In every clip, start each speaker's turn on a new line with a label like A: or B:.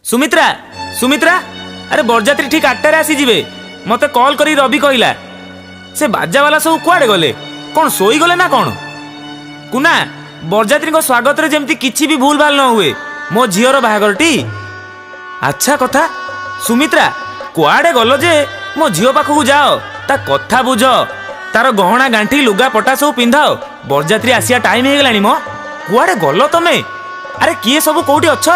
A: ସୁମିତ୍ରା, ସୁମିତ୍ରା, ଆରେ ବରଯାତ୍ରୀ ଠିକ୍ 8ଟାରେ ଆସିଯିବେ, ମତେ କଲ୍ କରି ରବି କହିଲା। ସେ ବାଜାବାଲା ସବୁ କୁଆଡ଼େ ଗଲେ? କ'ଣ ଶୋଇଗଲେ ନା କ'ଣ? କୁନା, ବରଯାତ୍ରୀଙ୍କ ସ୍ୱାଗତରେ ଯେମିତି କିଛି ବି ଭୁଲ ଭାଲ ନ ହୁଏ। ମୋ ଝିଅର ବାହାଘରଟି। ଆଚ୍ଛା କଥା, ସୁମିତ୍ରା, କୁଆଡ଼େ ଗଲ ଯେ? ମୋ ଝିଅ ପାଖକୁ ଯାଅ, ତା କଥା ବୁଝ, ତାର ଗହଣା ଗାଣ୍ଠି ଲୁଗା ପଟା ସବୁ ପିନ୍ଧାଅ। ବରଯାତ୍ରୀ ଆସିବା ଟାଇମ୍ ହେଇଗଲାଣି ମ। କୁଆଡ଼େ ଗଲ ତମେ? ଆରେ କିଏ ସବୁ କୋଉଠି ଅଛ?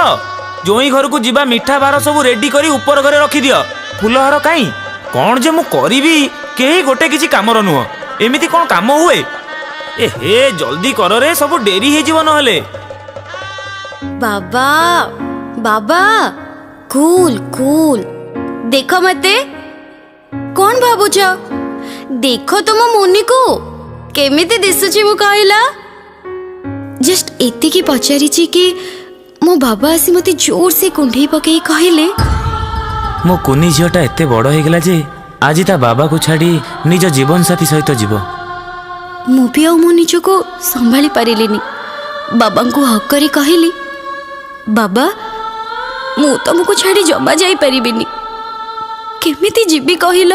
A: ଜୋଇଁ ଘରକୁ ଯିବା ମିଠା ଭାର ସବୁ ରେଡି କରି ଉପର ଘରେ ରଖିଦିଅ। ଫୁଲହାର କାଇଁ? କ'ଣ ଯେ ମୁଁ କରିବି, କେହି ଗୋଟେ କିଛି କାମର ନୁହଁ। ଏମିତି କ'ଣ କାମ ହୁଏ? ଏ ହେ, ଜଲ୍ଦି କରରେ, ସବୁ ଡେରି ହେଇଯିବ ନହେଲେ।
B: ବାବା, ବାବା, କୁଲ କୁଲ। ଦେଖ ମତେ, କଣ ଭାବୁଛ? ଦେଖ ତୁମ ମୁନିକୁ କେମିତି ଦିଶୁଛି ମୁଁ କହିଲା। ଜଷ୍ଟ ଏତିକି ପଚାରିଛି କି ମୋ ବାବା ଆସି ମତେ ଜୋର ସେ କୁଣ୍ଢେଇ ପକେଇ କହିଲେ,
A: ମୋ କୁନି ଝିଅଟା ଏତେ ବଡ଼ ହେଇଗଲା ଯେ ଆଜି ତା ବାବାକୁ ଛାଡ଼ି ନିଜ ଜୀବନସାଥୀ ସହିତ ଯିବ।
B: ମୁଁ ବି ଆଉ ମୋ ନିଜକୁ ସମ୍ଭାଳି ପାରିଲିନି। ବାବାଙ୍କୁ ହଗ୍ କରି କହିଲି, ବାବା, ମୁଁ ତମକୁ ଛାଡ଼ି ଜମା ଯାଇପାରିବିନି। କେମିତି ଯିବି କହିଲ?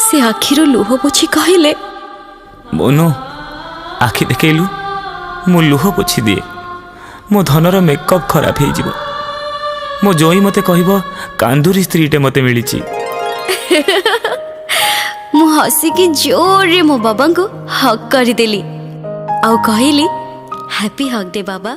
B: ସେ ଆଖିରୁ ଲୁହ ପୋଛି କହିଲେ,
A: ମୋନୁ, ଆଖି ଦେଖେଇଲୁ, ମୁଁ ଲୁହ ପୋଛି ଦିଏ। ମୋ ଧନର ମେକଅପ୍ ଖରାପ ହେଇଯିବ। ମୋ ଜୋଇଁ ମୋତେ କହିବ କାନ୍ଦୁରୀ ସ୍ତ୍ରୀଟେ ମୋତେ ମିଳିଛି।
B: ମୁଁ ହସିକି ଜୋରରେ ମୋ ବାବାଙ୍କୁ ହଗ୍ କରିଦେଲି ଆଉ କହିଲି, ହ୍ୟାପି ହଗ୍ ଡେ ବାବା।